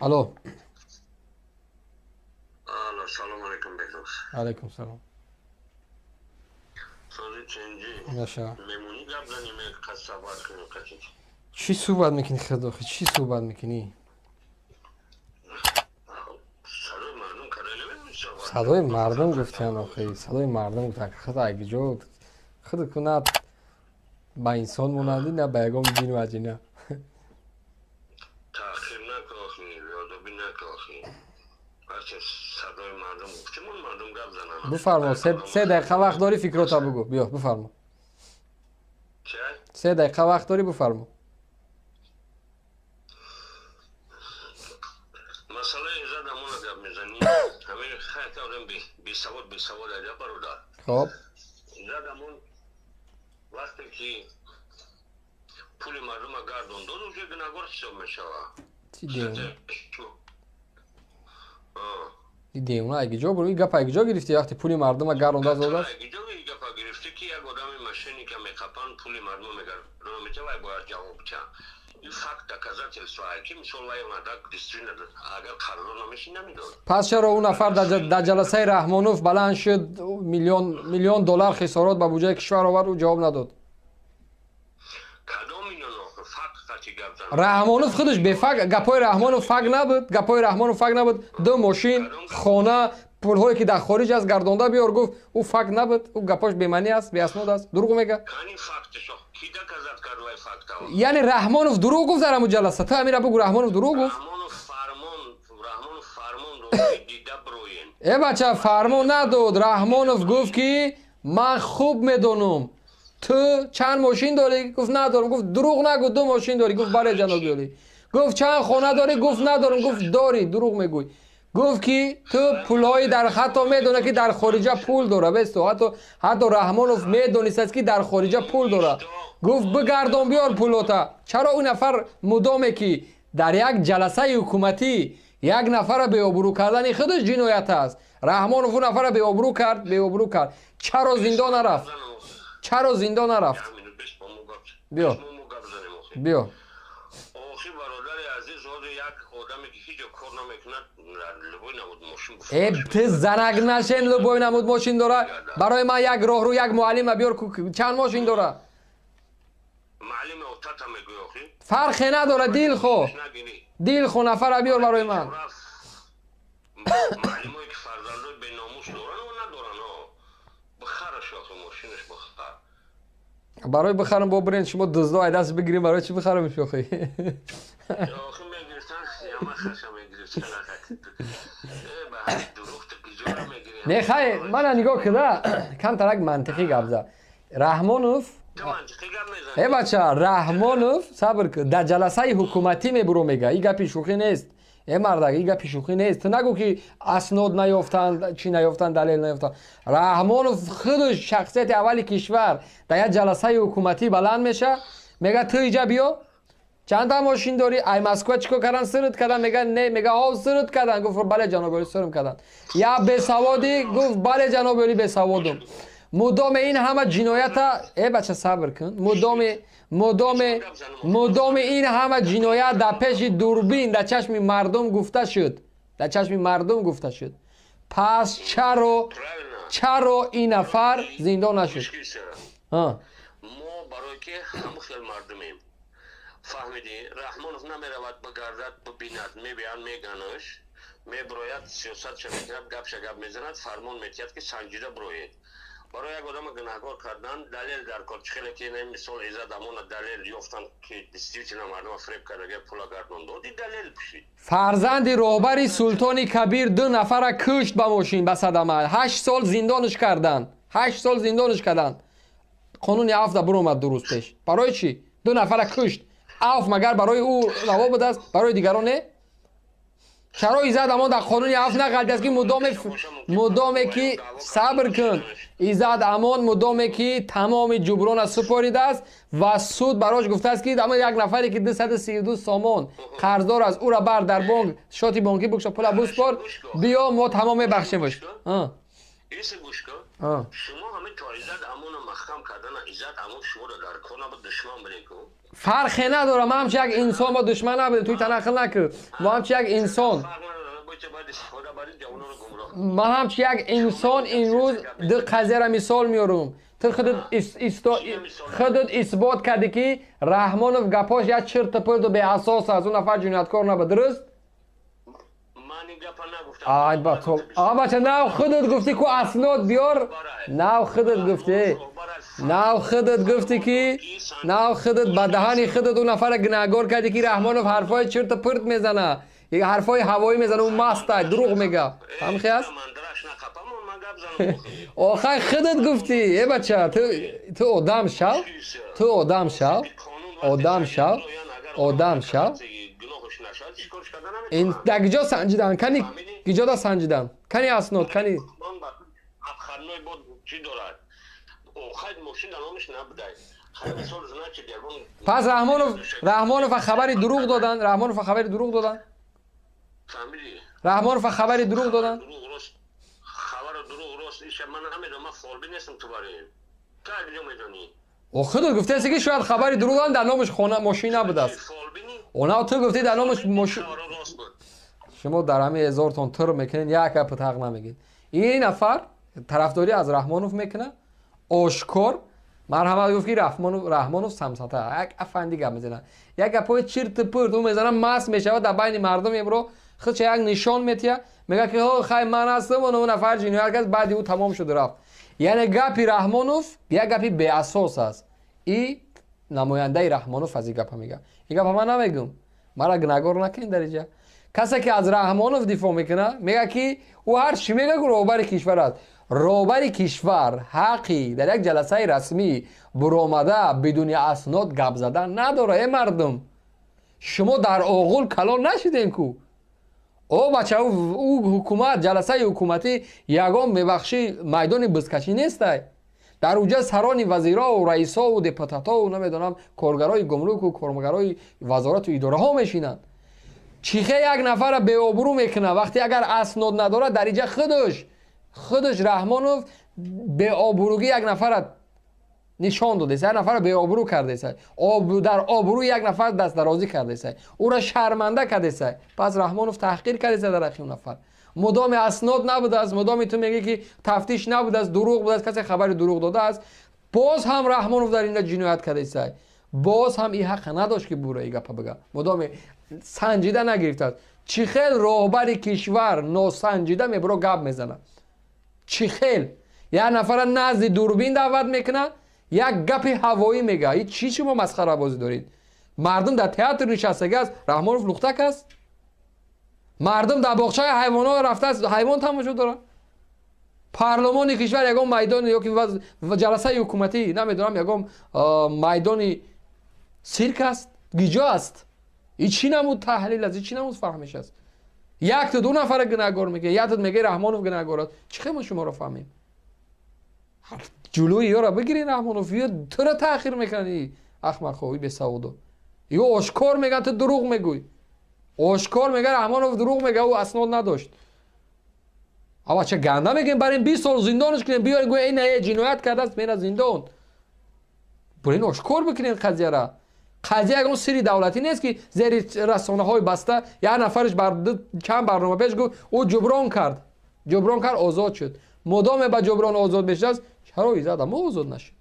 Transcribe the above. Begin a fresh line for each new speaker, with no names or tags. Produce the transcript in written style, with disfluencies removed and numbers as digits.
Алло.
Алло, салом алейкум, Беҳрӯз.
Алейкум салом.
Сози ченҷи.
Наша.
Мемонӣ, гап занем, қад суҳбат кунем қатид.
Чӣ суҳбат мекунӣ, худохи? Чӣ суҳбат мекунӣ?
Садои мардум када намемонӣ суҳбат.
Садои мардум гуфтиан охи, садои мардум гуфтан. Худ агиҷо худ кунад, ба инсон монандӣ, на ба ягон ҷину аҷина.
Таъхир нака охи, беодобӣ нака охи. Вақте садои мардум гуфтимон, мардум гап зананд.
Бифармо, 3 дақиқа вақт дорӣ, фикрота бугӯ. Биё, бифармо.
Ча?
3 дақиқа вақт дорӣ, бифармо.
Масъалаи Иззат Амона гап мезанӣ. Ҳамин хайта одам бесавод, бесавод айда, бародар.
Хоб.
Иззат Амон вақте ки пули мардума гардон дод, уже гунаҳгор ҳисоб мешавад.
Чӣ девона? И девона агиҷо бур, и гап агиҷо гирифтӣ, вақте пули мардума гардонда додааст?
Агиҷо и гапа гирифтӣ, ки як одами мошенника меқапанд, пули мардума мегардона метавад, вай бояд ҷавоб диҳад. Ин факт, доказательство, ки мисол вай мардак действительно агар қарздор намешид, намедод.
Пас чаро ӯ нафар дар ҷаласаи Раҳмонов баланд шуд, миллион миллион доллар хисорот ба буҷаи кишвар овард, ӯ ҷавоб надод?
Кадом миллион охир? Факт қати гап зан.
Раҳмонов худаш бефакт, гапҳои Раҳмонов факт набуд? Гапҳои Раҳмонов факт набуд? Ду мошин, хона, пулҳое ки дар хориҷ аст, гардонда биёр гуфт, ӯ факт набуд? Ӯ гапҳош бемаънӣ аст, беаснод аст, дурӯғ мега?
Кани фактшо? Ки доказать кард вай факта?
Яъне Раҳмонов дурӯғ гуфт дар ҳамун ҷаласа? Ту ҳамира бугӯ, Раҳмонов дурӯғ гуфт?
Раҳмонов фармон дод, ки дида броен.
Э бача, фармон надод. Раҳмонов гуфт, ки ман хуб медонам, ту чанд мошин дорӣ. Гуфт: надорам. Гуфт: дурӯғ нагӯ, ду мошин дорӣ. Гуфт: бале, ҷаноби олӣ. Гуфт: чанд хона дорӣ? Гуфт: надорам. Гуфт: дорӣ, дурӯғ мегӯй. Гуфт, ки ту пулҳои дар, ҳатто медона, ки дар хориҷа пул дора. Бесто, ҳатто Раҳмонов медонистааст, ки дар хориҷа пул дора. Гуфт: бигардон, биёр пулота. Чаро ӯ нафар, мудоме ки дар як ҷаласаи ҳукуматӣ як нафара беобрӯ кардани худаш ҷиноят аст, Раҳмонов ӯ нафара беобрӯ кард, беобрӯ кард, чаро зиндон нарафт? Чаро зиндон нарафт? Биё, биё.
Охи, бародари азиз, ҳозир як одаме, ки ҳеҷ ҷо кор намекунад, любой намуд мошин.
Э, ту занак нашен, любой намуд мошин дора. Барои ман як роҳрӯ, як муаллима биёр, чанд мошин дора.
Муаллими отата мегӯй охи.
Фарқе надора, дилхо дилхо нафара биёр барои ман.
Муаллимое, ки фарзандои беномус доранд, надоранд. Бихараш охи, мошинаш бихар.
Барои бихарам, бо бирен, шумо дуздо ай даст бигирем, барои чӣ бихарам охи?
Охи, мегирифтан, яма хаша мегирифтан.
Не, хай, мана нигоҳ кида, камтарак мантиқӣ гап зад Раҳмонов. Э бача, Раҳмонов, сабр кун, дар ҷаласаи ҳукуматӣ мебуро, мега, и гапи шӯхӣ нест. Э мардак, и гапи шӯхӣ нест. Ту нагӯ, ки аснод наёфтанд, чӣ наёфтанд, далел наёфтанд. Раҳмонов худаш, шахсияти аввали кишвар, дар як ҷаласаи ҳукуматӣ баланд меша, мега: ту иҷа биё, чанда мошин дорӣ, ай Москва чӣ кор кардан, сирт кардан? Мега: не. Мега: ҳов, сирт кардан. Гуфт: бале, ҷаноби олӣ, сирм кардан. Я бесаводӣ? Гуфт: бале, ҷаноби олӣ, бесаводум. Мудоме ин ҳама ҷиноята, э бача, сабр кун, мудоме ин ҳама ҷиноят дар пеши дурбин, дар чашми мардум гуфта шуд, дар чашми мардум гуфта шуд, пас чаро ин нафар зиндон нашуд?
Мо барое ки ҳамун хел мардумем, фаҳмидӣ? Раҳмонов намеравад бигардад, бибинад, мебиёнд, меганаш, меброяд, сиёсатша мекунад, гапша гап мезанад, фармон метиҳад, ки санҷида броед. Барои як одама гунаҳкор кардан далел дар кор. Чӣ хеле ки мисол Иззат Амона далел ёфтан, ки действительно мардума фиреб кардага, пула гардон доди, далел пушид.
Фарзанди роҳбари Султони Кабир ду нафара кушт ба мошин, ба садама, 8 сол зиндонаш карданд, 8 сол зиндонаш карданд. Қонуни афва буромад 2 рӯз пеш. Барои чӣ ду нафара кушт? Афв магар барои ӯ раво будааст, барои дигарон не? Чаро Иззат Амон дар қонуни афв нағалтидаст, ки мудоме ки, сабр кун, Иззат Амон мудоме ки тамоми ҷуброна супоридааст ва суд барош гуфтааст, ки ама як нафаре, ки 232 сомон қарздор аст, ӯра бар дар бонк шоти бонкӣ букша, пула буспор, биё, мо тамом мебахшемш.
Шумо ҳамин то Иззат Амона маҳкам кардана, Иззат Амон шуморо дар кор набуд, душман будеку.
Фарқе надорад, ман ҳамчун як инсон, мо душман набудем, туй танаққул накун. Мо ҳамчун як инсон, ман ҳамчун як инсон имрӯз ду қазияро мисол меорум. Ту худат исбот кардӣ, ки Раҳмонов гапош як чирту пирту беасос аст, ӯ нафар ҷинояткор набуд, дуруст? Бача, нав худат гуфтӣ ку, аснод биёр. Нав худат гуфтӣ, нав худат гуфтӣ, ки нав худат ба даҳани худат ӯ нафара гунаҳгор кардӣ, ки Раҳмонов ҳарфҳои чирту пирт мезана, ҳарфҳои ҳавоӣ мезана, ӯ маста, дурӯғ мега. Ҳамхи аст? Охай, худат гуфтӣ. Э, бача, ту одам шав, ту одам шав, одам шав, одам шав. Ин дар киҷо санҷидан? Кани, киҷода санҷидан? Кани аснод, кани?
Обходной бод чӣ дорад? Охай, мошин дар номаш набудай.
Пас Раҳмонов хабари дурӯғ додан, Раҳмонов хабари дурӯғ додан, Раҳмонов хабари дурӯғ додан.
Хабару дурӯғ рост иша ман намедонам, ман фолбин нестам. Ту бари ту киҷо медонӣ?
О, худат гуфтаси, ки шояд хабари дурӯғ додан, дар номаш хона, мошин набудааст. Она ту гуфтӣ, дар номаш мошин. Шумо дар ҳамин ҳезортон тур мекунед, як гапи ҳақ намегед. Ин нафар тарафдорӣ аз Раҳмонов мекунад ошкор. Марҳамат, гуфт, ки Раҳмонов самсата, як афанди гап мезанад, як гапҳои чирту пирт ӯ мезанад, маст мешавад, дар байни мардум имро худша як нишон метиҳад, мегӯяд, ки хай, ман ҳастам, он нафар ҷиноят кард, баъди ӯ тамом шуд, рафт. Яъне гапи Раҳмонов як гапи беасос аст. И намояндаи Раҳмонов аз ин гапа мегӯяд. Ин гапа ман намегӯм, мара гунаҳгор накунед. Дар инҷа касе, ки аз Раҳмонов дифоъ мекунад, мегӯяд, ки ӯ ҳар чӣ мегӯяд, роҳбари кишвар аст. Роҳбари кишвар ҳаққи дар як ҷаласаи расмӣ буромада бидуни аснод гап задан надорад. Э, мардум, шумо дар оғул калон нашидем ку. О, бача, ӯ ҳукумат, ҷаласаи ҳукуматӣ ягон, мебахшӣ, майдони бузкашӣ нестай. Дар уҷа сарони вазироу раисову депутатову, намедонам, коргарои гумруку коргарои вазорату идораҳо мешинанд. Чихе як нафара беобрӯ мекунад, вақте агар аснод надорад? Дар иҷа худаш Раҳмонов беобрӯгӣ як нафара нишон додеса, як нафара беобрӯ кардеса, дар обрӯи як нафар дастдарозӣ кардеса, ӯра шарманда кардеса. Пас Раҳмонов таҳқир кардеса дар ҳаққи он нафар. Мудоми аснод набудааст, мудоми ту мегӯӣ, ки тафтиш набудааст, дурӯғ будааст, касе хабари дурӯғ додааст, боз ҳам Раҳмонов дар инҷа ҷиноят кардеса. Боз ҳам и ҳаққа надошт, ки бура и гапа бига, мудоми санҷида нагирифтааст. Чӣ хел роҳбари кишвар носанҷида мебуро гап мезанад? Чӣ хел як нафара назди дурбин даъват мекунад, як гапи ҳавоӣ мега? И чӣ шумо масхарабозӣ доред? Мардум дар театр нишастагӣ аст, Раҳмонов лухтак аст? Мардум дар боғчаи ҳайвонот рафтааст, ҳайвон тамошо дорад? Парлумони кишвар ягон майдон ёки ҷаласаи ҳукуматӣ, намедонам, ягон майдони сирк аст? Гиҷо аст? И чӣ намуд таҳлил аст? И чӣ намуд фаҳмиш аст? Якту ду нафара гунаҳгор мекунед, якту мегӯи, Раҳмонов гунаҳгор аст. Чӣ хел мо шуморо фаҳмем? Ҷулӯи ёро бигирин, Раҳмонов, ё тура таъхир мекунанд. И ахмақҳо, и бесаводо, ё ошкор мегӯянд, ту дурӯғ мегӯй. Ошкор мега, Раҳмонов дурӯғ мега, ӯ аснод надошт. Ава ча ганда мегӯем? Барем, 20 сол зиндонаш кунем, биёрем, гӯя, ина ҷиноят кардааст, мера зиндон. Бурин, ошкор бикунем қазияра. Қазия ягон сирри давлатӣ нест, ки зери расонаҳои баста. Як нафараш чанд барнома пеш гуфт, ӯ ҷуброн кард, ҷуброн кард, озод шуд. Мудоме ба ҷуброн озод мешудааст, чаро изада мо озод нашуд?